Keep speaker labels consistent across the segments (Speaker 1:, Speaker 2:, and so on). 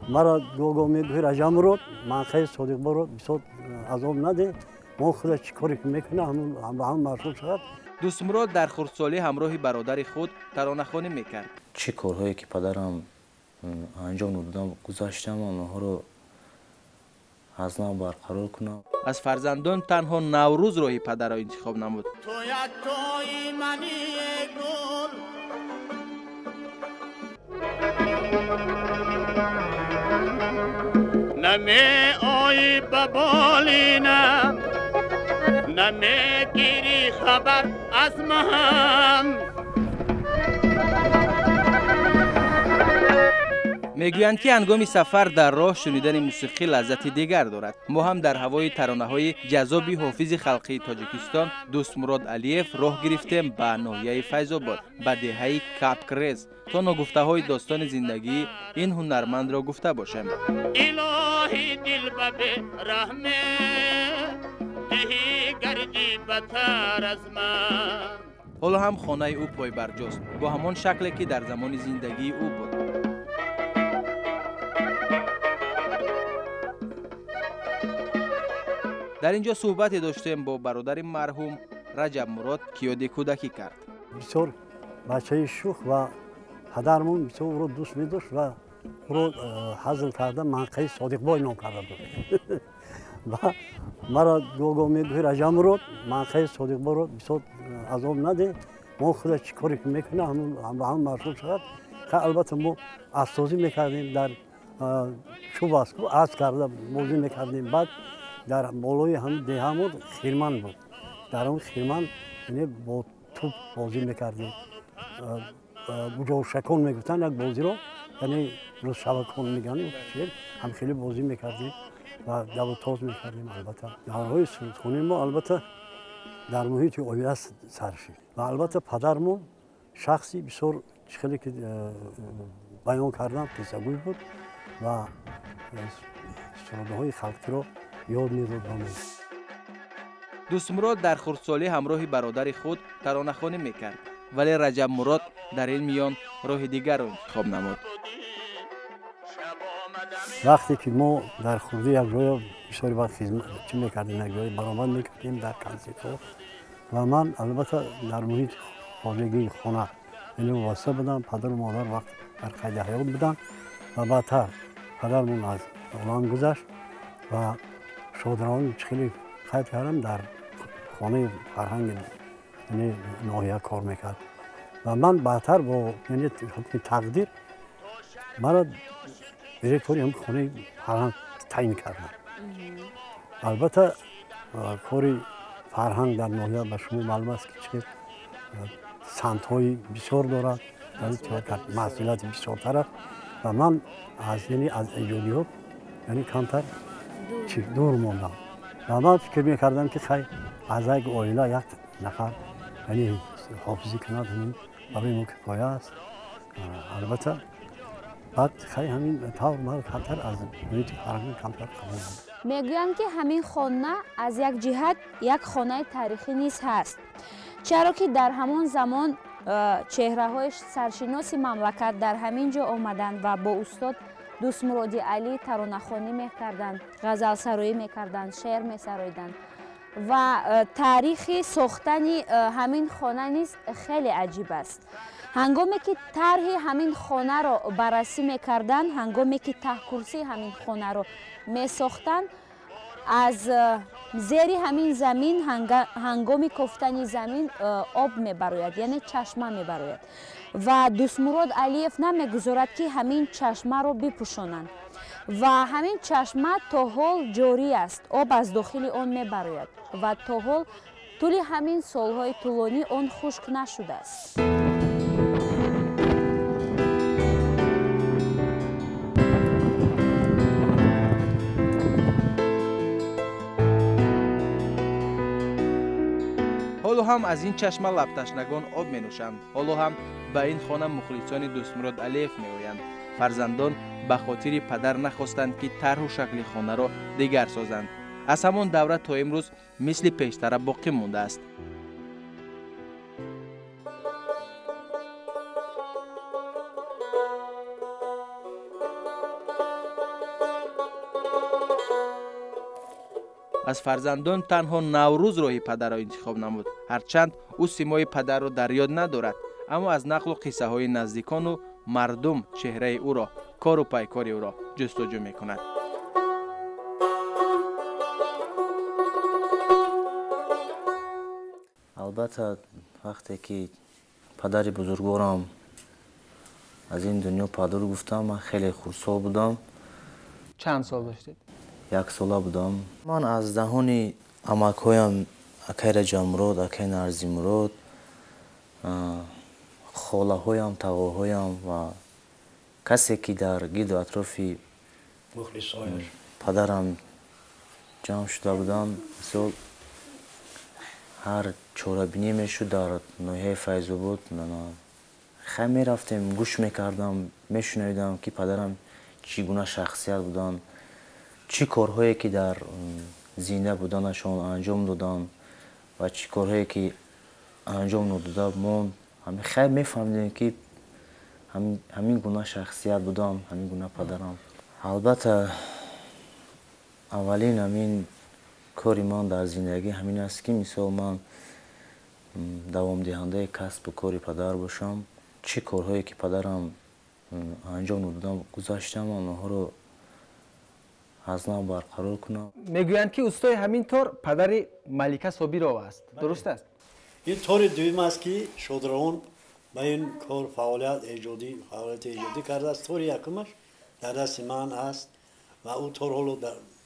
Speaker 1: Маро гоҳ-гоҳ мегӯй Раҷабмурод, ман хеле Содиқборо бисёр азоб надеҳ, мо худа чӣ коре ки мекунем, ҳамон ба ҳам машғул шавад.
Speaker 2: Дӯстмурод дар хурдсолӣ ҳамроҳи бародари худ таронахонӣ мекард.
Speaker 3: Чӣ корҳое ки падарам анҷом додам, гузаштам, онҳоро аз нав барқарор кунам.
Speaker 2: Аз фарзандон танҳо Наврӯз роҳи падарро интихоб намуд.
Speaker 4: Ту яктои мани гул. Намеоӣ ба болинам, намегирӣ хабар аз ман.
Speaker 2: Мегӯянд ки ҳангоми сафар дар роҳ шунидани мусиқӣ лаззати дигар дорад. Мо ҳам дар ҳавои таронаҳои ҷаззоби ҳофизи халқии Тоҷикистон Дӯстмурод Алиев роҳ гирифтем ба ноҳияи Файзобод, ба деҳаи Капкрез, то ногуфтаҳои достони зиндагии ин ҳунармандро гуфта бошем.
Speaker 4: Илоҳи дил ба бераҳме, диҳӣ гардӣ батар аз ман.
Speaker 2: Ҳоло ҳам хонаи ӯ пойбарҷост, бо ҳамон шакле ки дар замони зиндагии ӯ буд. Дар ин ҷо суҳбате доштем бо бародари марҳум Раҷабмурод, ки ёди кӯдакӣ кард.
Speaker 1: Бисёр бачаи шӯх ва падармон бисёр ӯро дӯст медошт ва ӯро ҳазл карда манқаи Содиқбой ном карда буд. Ва маро гоҳ-гоҳ мегӯй Раҷабмурод, манқаи Содиқбойро бисёр азоб надеҳ, мо худа чӣ коре ки мекунем, ҳамон ба ҳам машғул шавад. Албатта мо асбсозӣ мекардем, дар чӯб асб карда бозӣ мекардем. Баъд дар болои ҳамин деҳамон хирман буд. Дар он хирман яъне бо тӯб бозӣ мекардем. Гуҷовшакон мегуфтанд як бозиро, яъне рӯзшавакон мегӯянд, ҳам хеле бозӣ мекардем ва давутоз мекардем. Албатта давраҳои сурудхонии мо албатта дар муҳити оила сар шуд ва албатта падармон шахси бисёр хеле ки баён кардам қиссагӯй буд ва сурудҳои халқиро ёд медод ба мо.
Speaker 2: Дӯстмурод дар хурдсолӣ ҳамроҳи бародари худ таронахонӣ мекард, вале Раҷабмурод дар ин миён роҳи дигарро интихоб намуд.
Speaker 1: Вақте ки мо дар хурдӣ як ҷоя бисёри вақт чӣ мекардем, як ҷоя баромад мекардем дар консертҳо ва ман албатта дар муҳити хоҷагии хона яъне вобаста будам. Падару модар вақт дар қайди ҳаёт буданд ва баъдтар падармон аз олам гузашт ва шодравон хеле қайд кардам дар хонаи фарҳанги яъне ноҳия кор мекард ва ман баъдтар бо яъне ҳукми тақдир маро директори ҳам хонаи фарҳанг таъин карданд. Албатта кори фарҳанг дар ноҳия ба шумо маълум аст ки чӣ самтҳои бисёр дорад, масъулияти бисёртар аст ва ман аз яъне аз эҷодиёт яъне камтар дур мондам ва ман фикр мекардам ки хай аз як оила як нафар яъне ҳофизӣ кунад, ҳамин барои мо кифоя аст. Албатта баъд хай ҳамин тавр ман камтар аз муҳити фарҳанг камтар қабул кардам.
Speaker 5: Мегӯянд ки ҳамин хона аз як ҷиҳат як хонаи таърихӣ низ ҳаст, чаро ки дар ҳамон замон чеҳраҳои саршиноси мамлакат дар ҳамин ҷо омаданд ва бо устод Дӯстмуроди Алӣ таронахонӣ мекарданд, ғазалсароӣ мекарданд, шеър месароиданд ва таърихи сохтани ҳамин хона низ хеле аҷиб аст. Ҳангоме ки тарҳи ҳамин хонаро баррасӣ мекарданд, ҳангоме ки таҳкурсии ҳамин хонаро месохтанд, аз зери ҳамин замин ҳангоми кофтани замин об мебарояд, яъне чашма мебарояд ва Дӯстмурод Алиев намегузорад ки ҳамин чашмаро бипӯшонанд ва ҳамин чашма то ҳол ҷорӣ аст, об аз дохили он мебарояд ва то ҳол тӯли ҳамин солҳои тӯлонӣ он хушк нашудааст.
Speaker 2: Ҳоло ҳам аз ин чашма лабташнагон об менӯшанд. Ҳоло ҳам ба ин хона мухлисони Дӯстмурод Алиев меоянд. Фарзандон ба хотири падар нахостанд ки тарҳу шакли хонаро дигар созанд. Аз ҳамон давра то имрӯз мисли пештара боқӣ мондааст. Аз фарзандон танҳо Наврӯз роҳи падарро интихоб намуд. Ҳарчанд ӯ симои падарро дар ёд надорад, аммо аз нақлу қиссаҳои наздикону мардум чеҳраи ӯро, кору пайкори ӯро ҷустуҷӯ мекунад.
Speaker 3: Албатта, вақте ки падари бузургворам аз ин дунё падур гуфтам, ман хеле хурсол будам.
Speaker 2: Чанд сол доштед?
Speaker 3: 1 сола будам. Ман аз даҳони амакҳоям акай Раҷабмурод, акай Нарзимурод, холаҳоям, тағоҳоям ва касе ки дар гирду атрофи падарам ҷамъ шуда буданд, мисол ҳар чорабинӣ мешуд дар ноҳияи Файзобод, хай мерафтем, гӯш мекардам, мешунавидам ки падарам чӣ гуна шахсият буданд, чӣ корҳое ки дар зинда буданашон анҷом доданд ва чӣ корҳое ки анҷом надода монд. Хай мефаҳмидем ки ҳамин гуна шахсият будам, ҳамин гуна падарам. Албатта, аввалин ҳамин кори ман дар зиндагӣ ҳамин аст ки мисол ман давомдиҳандаи касбу кори падар бошам. Чӣ корҳое ки падарам анҷом надодам, гузаштам, онҳоро аз нав барқарор кунам.
Speaker 2: Мегӯянд ки устои ҳамин тор падари Малика Собирова аст. Дуруст аст?
Speaker 1: Ин тори дуюм аст ки шодравон ба ин кор фаъолияти эҷодӣ кардааст. Тори якумаш дар дасти ман аст ва ӯ тор ҳоло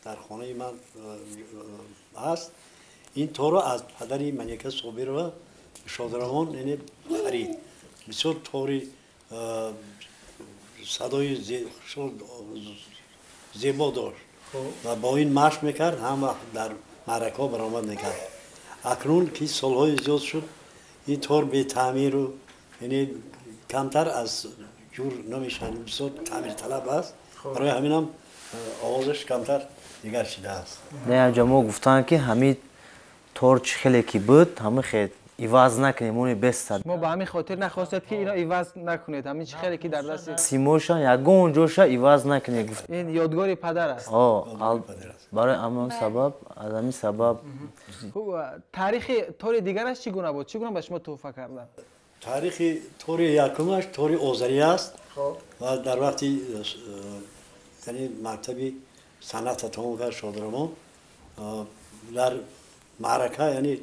Speaker 1: дар хонаи ман аст. Ин торро аз падари Малика Собирова шодравон яъне харид. Бисёр тори садои зебо дошт ва бо ин машқ мекард, ҳам вақт дар маъракаҳо баромад мекард. Акнун ки солҳои зиёд шуд, ин тор бетаъмиру яъне камтар аз ҷур намешавад, бисёр таъмирталаб аст. Барои ҳаминам овозаш камтар дигар шудааст.
Speaker 3: Не, ҷо мо гуфтанд ки ҳамин тор чӣ хеле ки буд, ҳамин хел иваз накунем, оне бестад.
Speaker 2: Мо ба ҳамин хотир нахостед ки ино иваз накунед, ҳамин чӣ хеле ки дар дасти
Speaker 3: симоша ягон ҷоша иваз накунед.
Speaker 2: Ин ёдгори падар аст.
Speaker 3: Барои ҳамон сабаб, аз ҳамин сабаб.
Speaker 2: Хуб, таърихи тори дигараш чӣ гуна буд? Чӣ гуна ба шумо туҳфа карданд?
Speaker 1: Таърихи тори якумаш тори озарӣ аст ва дар вақти яъне мактаби санъатро тамом кард шодравон, дар маърака яъне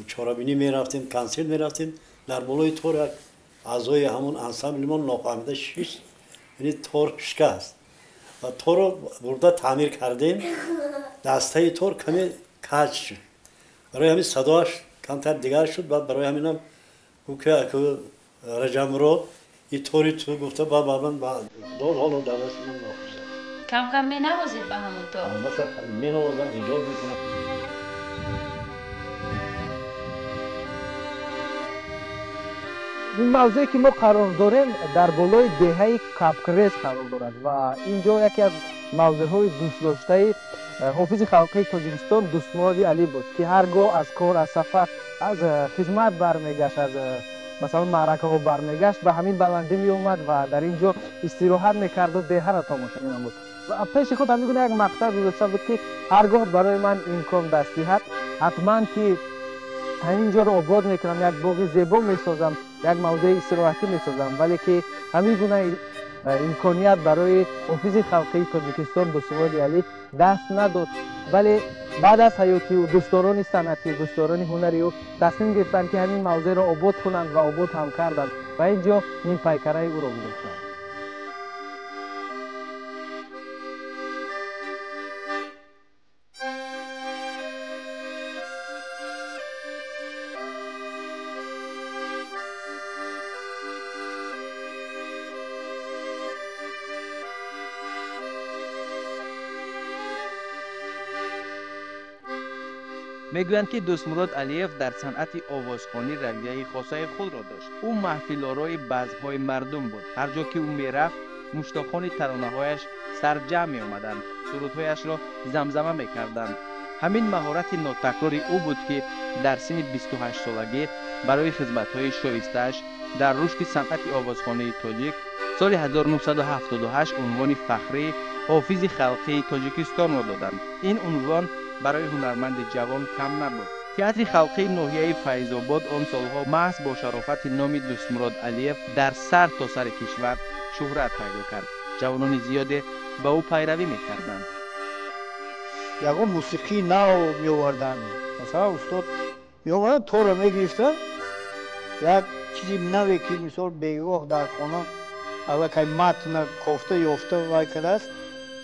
Speaker 1: чорабинӣ мерафтем, консерт мерафтем, дар болои тор як аъзои ҳамон ансамблимон нофаҳмида шишт, яъне тор шикаст ва торро бурда таъмир кардем. Дастаи тор каме каҷ шуд, барои ҳамин садоаш камтар дигар шуд. Баъд барои ҳаминам гуфт Раҷабмурод ин тори ту гуфта, баъд ба ман дод, ҳоло дар дасти ман нохуш аст.
Speaker 5: Кам кам менавозед ба ҳамон тор?
Speaker 1: Албатта менавозам, эҷод мекунам.
Speaker 2: Ин мавзее ки мо қарор дорем дар болои деҳаи Капкрез қарор дорад ва ин ҷо яке аз мавзеъҳои дӯстдоштаи ҳофизи халқии Тоҷикистон Дӯстмуроди Алӣ буд, ки ҳар гоҳ аз кор, аз сафар, аз хизмат бармегашт, аз масалан маъракаҳо бармегашт, ба ҳамин баландӣ меомад ва дар ин ҷо истироҳат мекарду деҳаро тамошо менамуд. Ва пеши худ ҳамин гуна як мақсад гузошта буд, ки ҳар гоҳ барои ман имкон даст диҳад, ҳатман ки ҳамин ҷоро обод мекунам, як боғи зебо месозам, як мавзеи истироҳатӣ месозам. Вале ки ҳамин гуна имконият барои ҳофизи халқии Тоҷикистон Дӯстмуроди Алӣ даст надод. Вале баъд аз ҳаёти ӯ дӯстдорони санъатӣ, дӯстдорони ҳунари ӯ тасмим гирифтанд, ки ҳамин мавзеъро обод кунанд ва обод ҳам карданд ва ин ҷо нимпайкараи ӯро гузоштанд. Мегӯянд ки Дӯстмурод Алиев дар санъати овозхонӣ равияи хосаи худро дошт. Ӯ маҳфилорои базмҳои мардум буд. Ҳар ҷо ки ӯ мерафт, муштоқони таронаҳояш сарҷамъ меомаданд, сурудҳояшро замзама мекарданд. Ҳамин маҳорати нотакрори ӯ буд, ки дар синни 28-солагӣ барои хизматҳои шоистааш дар рушди санъати овозхонии тоҷик соли 1978 унвони фахрии ҳофизи халқии Тоҷикистонро доданд. Ин унвон барои ҳунарманди ҷавон кам набуд. Театри халқии ноҳияи Файзобод он солҳо маҳз бо шарофати номи Дӯстмурод Алиев дар сар то сари кишвар шӯҳрат пайдо кард. Ҷавонони зиёде ба ӯ пайравӣ мекарданд.
Speaker 6: Ягон мусиқии нав меоварданд. Масалан, устод меомаданд, торро мегирифтанд, як чизи наве ки мисол бегоҳ дар хона аллакай матна кофта ёфта вай кардааст,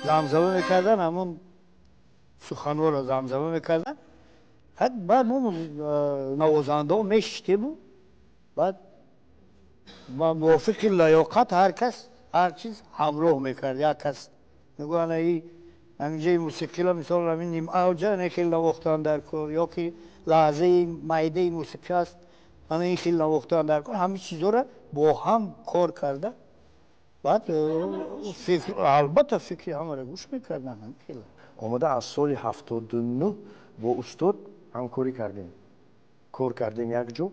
Speaker 6: замзама мекарданд, ҳамон суханҳоро замзама мекарданд. Баъд мо навозандаҳо мешиштему, баъд мувофиқи лаёқат ҳар кас ҳар чиз ҳамроҳ мекард. Як кас мегӯяд, ана ҳаминҷои мусиқиро мисол ҳамин нимавҷа ана хел навохтан дар кор, ё ки лаҳзаи майдаи мусиқӣ аст, ана ин хел навохтан дар кор. Ҳамин чизҳоро бо ҳам кор карда, баъд албатта фикри ҳамаро гӯш мекарданд.
Speaker 7: Омада аз соли 79 бо устод ҳамкорӣ кардем, кор кардем якҷо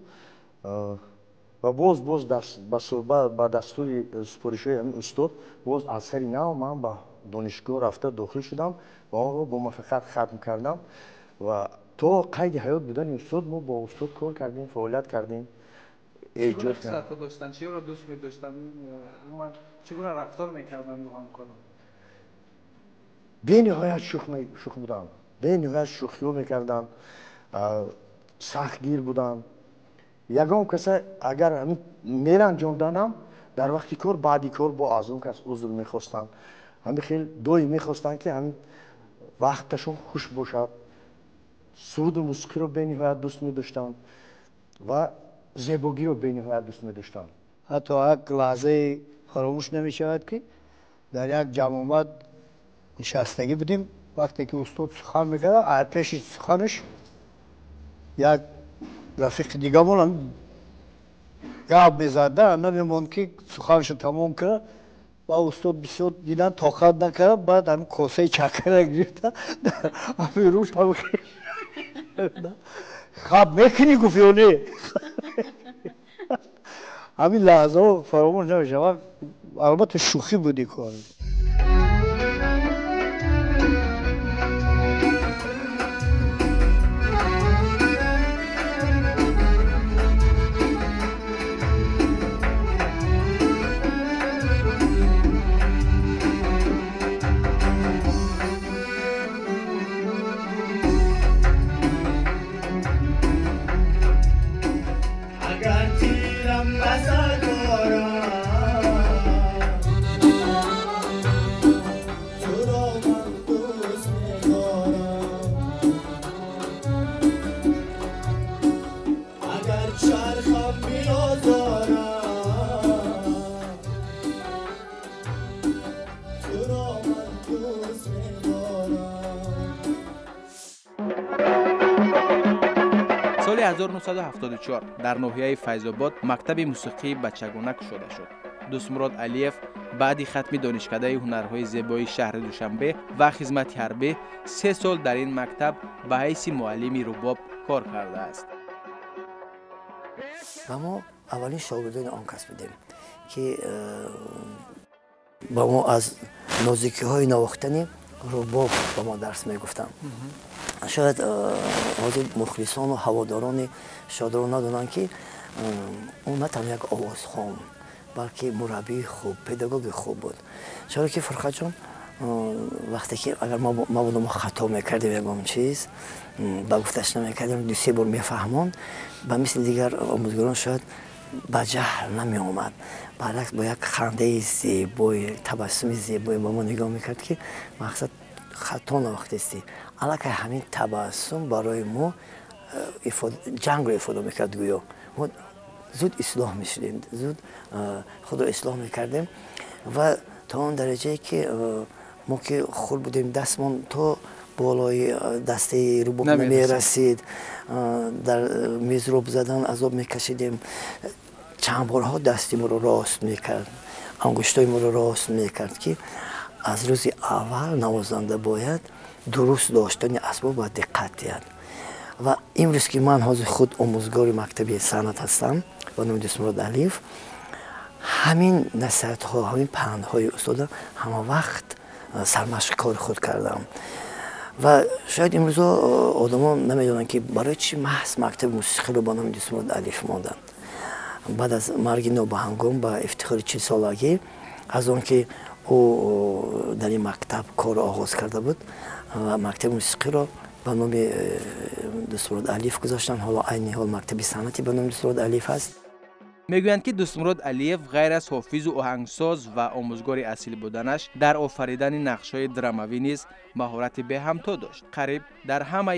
Speaker 7: ва боз ба дастури супоришҳои ҳамин устод боз аз сари нав ман ба донишгоҳ рафта дохил шудам ва онро бо муваффақият хатм кардам ва то қайди ҳаёт будани устод мо бо устод кор кардем, фаъолият кардем.
Speaker 2: Чӣ хислатҳо доштанд? Чиро дӯст медоштанд? Чӣ гуна рафтор мекарданд бо ҳамкорон?
Speaker 7: Бениҳоят шӯх буданд, бениҳоят шӯхиҳо мекарданд, сахтгир буданд. Ягон каса агар меранҷонданам дар вақти кор, баъди кор бо аз он кас узр мехостанд. Ҳамин хел доим мехостанд, ки ҳамин вақташон хуш бошад. Суруду мусиқиро бениҳоят дӯст медоштанд ва зебогиро бениҳоят дӯст медоштанд.
Speaker 6: Ҳатто як лаҳзаи фаромӯш намешавад, ки дар як ҷамъомад нишастагӣ будем. Вақте ки устод сухан мекард, аз пеши суханаш як рафиқи дигамон гап мезада, намемонд ки суханашро тамом кунад. Ва устод бисёр дидан тоқат накард, баъд ҳамин косаи чакара гирифта, ҳамин рӯш хаб мекунӣ гуфт ё не? Ҳамин лаҳзаҳо фаромӯш намешавад. Албатта шӯхӣ буд ин кор.
Speaker 2: Соли 1974 дар ноҳияи Файзобод мактаби мусиқии бачагона кушода шуд. Дӯстмурод Алиев баъди хатми донишкадаи ҳунарҳои зебои шаҳри Душанбе ва хизмати ҳарбӣ 3 сол дар ин мактаб ба ҳайси муаллими рубоб кор кардааст.
Speaker 1: Ва мо аввалин шогирдони он кас будем, ки ба мо аз нозикиҳои навохтани рубоб ба мо дарс мегуфтанд. Шояд ҳозир мухлисону ҳаводорони шодирон надонанд, ки ӯ на танҳо як овозхон, балки мураббии хуб, педагоги хуб буд. Чаро ки Фурқатҷон вақте ки агар мабодо мо хато мекардем ягон чиз, ба гуфташ намекардем, ду-се бор мефаҳмонд, ба мисли дигар омӯзгорон шояд ба ҷаҳл намеомад. Баръакс, бо як хандаи зебои, табассуми зебое ба мо нигоҳ мекард, ки мақсад хато навохтестӣ. Аллакай ҳамин табассум барои мо ҷангро ифода мекард, гӯё мо зуд ислоҳ мешудем, зуд худро ислоҳ мекардем ва то он дараҷае ки мо ки хурд будем, дастмон то болои дастаи рубоб намерасид, дар мизроб задан азоб мекашидем. Чанд борҳо дасти моро рост мекард, ангуштои моро рост мекард, ки аз рӯзи аввал навозанда бояд дуруст доштани асбоб ба диққат диҳад. Ва имрӯз ки ман ҳозир худ омӯзгори мактаби санъат ҳастам ба номи Дӯстмурод Алиев, ҳамин насиҳатҳо, ҳамин пандҳои устода ҳама вақт
Speaker 8: Сармашқи кори худ кардам. Ва шояд имрӯзо одамон намедонанд, ки барои чӣ маҳз мактаби мусиқиро ба номи Дӯстмурод Алиев монданд. Баъд аз марги нобаҳангом, ба ифтихори 40-солагӣ аз он ки ӯ дар ин мактаб корро оғоз карда буд, ва мактаби мусиқиро ба номи Дӯстмурод Алиев гузоштанд. Ҳоло айни ҳол мактаби санъатӣ ба номи Дӯстмурод Алиев ҳаст.
Speaker 2: Мегӯянд, ки Дӯстмурод Алиев ғайр аз ҳофизу оҳангсоз ва омӯзгори асил буданаш, дар офаридани нақшҳои драмавӣ низ маҳорати беҳамто дошт. Қариб дар ҳамаи